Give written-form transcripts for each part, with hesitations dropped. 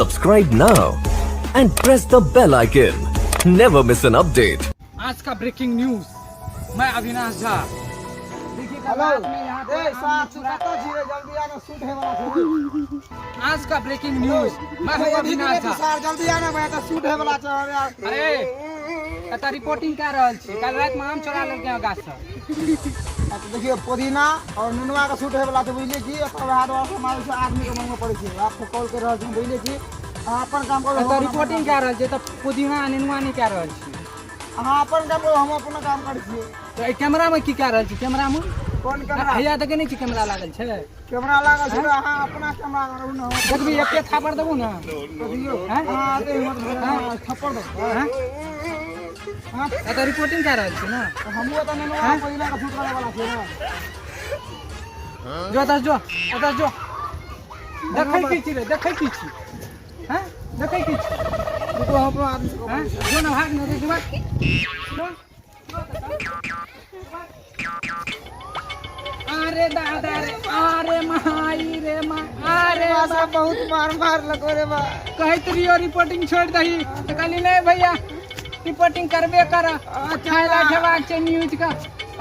Subscribe now and press the bell icon. Never miss an update. आज का breaking news, मैं अविनाश झा। देखिए कल हेलो रात में यहाँ पे ए आम साथ चुरा- कतऽ छी रे? जल्दी आना, शूट है वाला छै। आज का ब्रेकिंग न्यूज, मैं हूँ अविनाश झा। सर जल्दी आना भाई, तऽ शूट है वाला छै यार। अरे एतऽ रिपोर्टिंग कए रहल छी। काल्हि रातिमे आम चोरा लेलकै हँ गाछसँ। अच्छा, देखियौ पुदीना और नुनुआ के शूट है वाला छै, बुझलियै की? एकर वएह दुआरे से मारै छै, आदमी के मंगबऽ पड़ै छै। आपको कॉल कर रहल छी, बुझलियै की? अहाँ अपन काम करू, हम एतऽ अपन रिपोर्टिंग कए रहल छी, एतऽ पुदीना आ नेनुआ नहि कए रहल छी। अहाँ अपन काम करू, हम अपना काम करै छियै। तऽ एहि कैमरामे की कए रहल छी? कैमरामे कोन कैमरा? हैया देखै नहि छी कैमरा लागल छै। कैमरा लागल छै तऽ अहाँ अपना कैमरा करू ने, हम देखबी एके थापड़ देबू ने। दियौ। हैं? अहाँ एते हिम्मत भेल, अहाँ थप्पड़ दो। हैं? हाँ? एतऽ रिपोर्टिंग कए रहल छी ने। हमहूँ तऽ नेनुआ पुदीना के शूट करे वाला छै ने। जो एतऽ जो, एतऽ जो। देखै की छी रे? देखै की छी? हैं, देखै की छी? रुको, हम अपनो आदमी से हैं, जो ने, भाग ने, देखी भाग जो। अरे दादा रे, अरे माई रे मा, अरे सब बहुत मार मार लगो रे बा। कहैत रहियो रिपोर्टिंग छोड़ दही, तऽ कहली नहीं भैया, रिपोर्टिंग करबे कर, हाईलाइट हेबाक छै न्यूज का।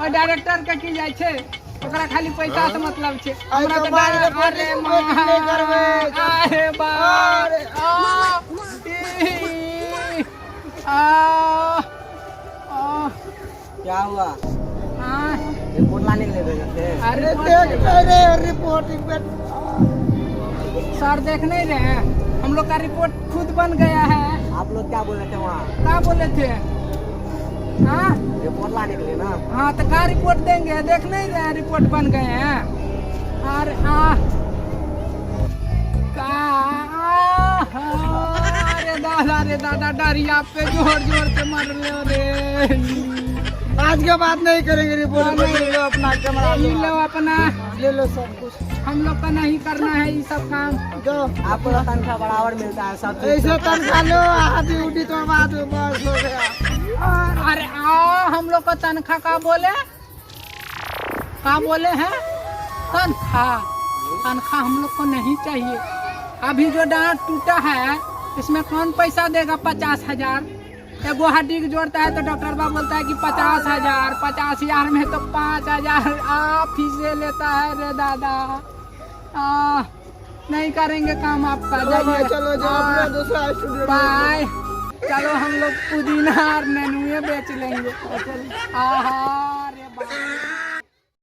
और डायरेक्टर के की जाइ छै? ओकरा खाली पैसा से मतलब छै। हमरा तो तऽ बाल अरे रिपोर्टिंग नहीं करबै। अरे बा, अरे। आ, ई, आ, आ, क्या हुआ? आ, रिपोर्ट लाने के लिए भेजे थे? अरे देख रे रिपोर्टिंग पे। सर देख नहीं रहे हैं, हम लोग का रिपोर्ट खुद बन गया है। आप लोग क्या बोले थे वहाँ? क्या बोले थे? हाँ? रिपोर्ट लाने के लिए ना। हाँ, तो क्या रिपोर्ट देंगे? देख नहीं रहे हैं, रिपोर्ट बन गए हैं। और आ का अरे दादा रे दादा, डरिया पे जोर जोर से मर लो रे। आज के बाद नहीं करेंगे रिपोर्ट। ले लो अपना कैमरा। ये लो अपना। ले लो सब कुछ। हम लोग का नहीं करना है ये सब काम। जाओ। आपको तो तनख्वाह बराबर मिलता है सब चीज। ऐसे तनख्वाह लो, आधी उठी तो बाद में बस हो गया। अरे आ हम लोग का तनख्वाह का बोले, का बोले हैं? तनख्वाह, तनख्वाह हम लोग को नहीं चाहिए। अभी जो डांट टूटा है, इसमें कौन पैसा देगा? 50,000 एगो हड्डी के जोड़ता है तो डॉक्टर बाबू बोलता है कि 50,000। 50,000 में तो 5,000 आप फीसे लेता है रे दादा। आ, नहीं करेंगे काम आपका। चलो भाई, जाइए। चलो जाओ अपना दूसरा स्टूडियो। बाय। चलो, हम लोग पुदीना और नेनुए बेच लेंगे। आहा रे बाय।